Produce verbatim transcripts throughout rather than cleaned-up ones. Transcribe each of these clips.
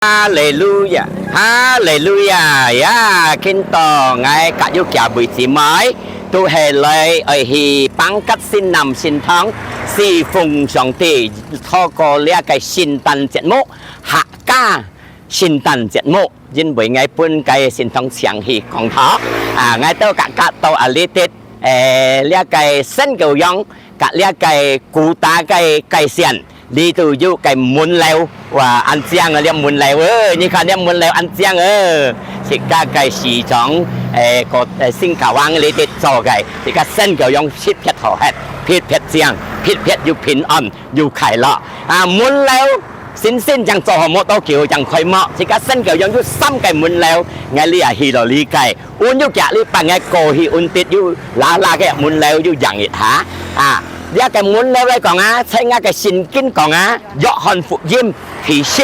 哈利路亞，哈利路亞呀！今到𠊎甲有幾位姊妹，都係來愛去邦格新南聖堂侍奉上帝，透過這个聖誕節目，客家聖誕節目，因為𠊎分該聖堂請去講道，啊，𠊎都甲甲到啊，這个，誒，這个山狗羊，甲這个古打个界線。 裡肚有个門樓，哇，恁靚啊！這門樓，哦，你看這門樓恁靚哦！自家个市長，誒，个，誒，新加坡裡底做个，自家新加坡用特別好看，特別靚，特別又平安又快樂。啊，門樓新新正做好無多久正開幕，自家新加坡有三个門樓，𠊎這下去了理解。 阮有幾禮拜个過去，阮得有拉拉个門樓有影一下。啊，這个門樓來講啊，在𠊎个聖經講啊，約翰福音第十、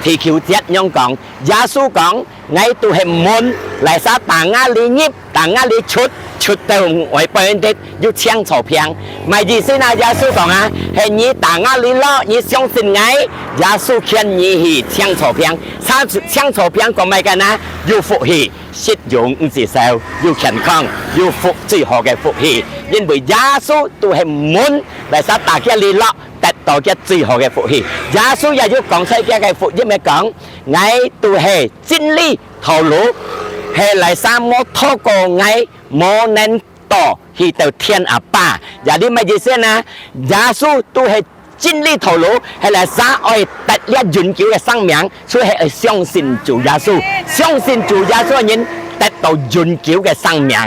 第九節樣講，耶穌講：「𠊎都係門，哪儕打𠊎裡入，打𠊎裡出，出到外背得有青草坪。」麼个意思呢？耶穌講啊，係你打𠊎裡落，你相信𠊎，耶穌牽你去青草坪。青，青草坪講麼个呢？有福氣。 食用毋使愁，有健康，有福，最好个福氣。因為耶穌都係門，哪儕打佢裡落，得到佢最好个福氣。耶穌也有講在佢个福音个講：「𠊎都係真理、道路，係哪儕無透過𠊎，無能到去到天阿爸。」也你麼个意思呢？耶穌都係 真理道路，係哪儕愛得了永久个生命，就係愛相信主耶穌。相信主耶穌个人得到永久个生命。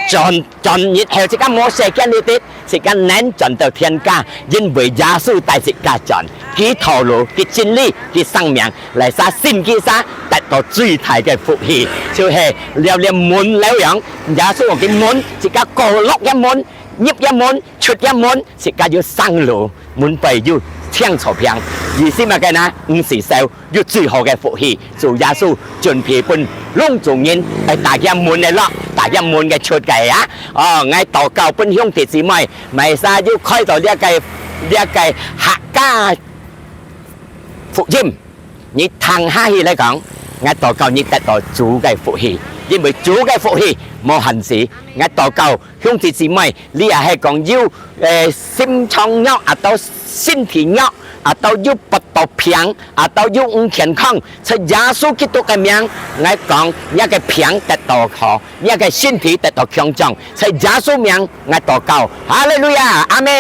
轉，轉日後自家無世間裡底，自家能轉到天家，因為耶穌帶自家轉。佢道路，佢真理，佢生命，哪儕信佢儕，得到最大个福氣，就係了了門了樣。耶穌个門，自家過落个門，入个門，出个門，自家有生路。 門背有青草坪，意思麼个呢？毋使愁，有最好个福氣。主耶穌準備分攏總人，愛打佢門个落，打佢門个出个啊！哦，𠊎禱告分兄弟姊妹，麼儕有開到這个，這个客家福音， 你聽下去來講，𠊎禱告你得到主个福氣，因為主个福氣無限制。𠊎禱告兄弟姊妹，你也係講有，誒，心臟弱，啊到身體弱，啊到有發到病，啊到有毋健康，在耶穌基督个名，𠊎講，你个病得到好，你个身體得到強壯，在耶穌名，𠊎禱告，哈利路亞，阿門。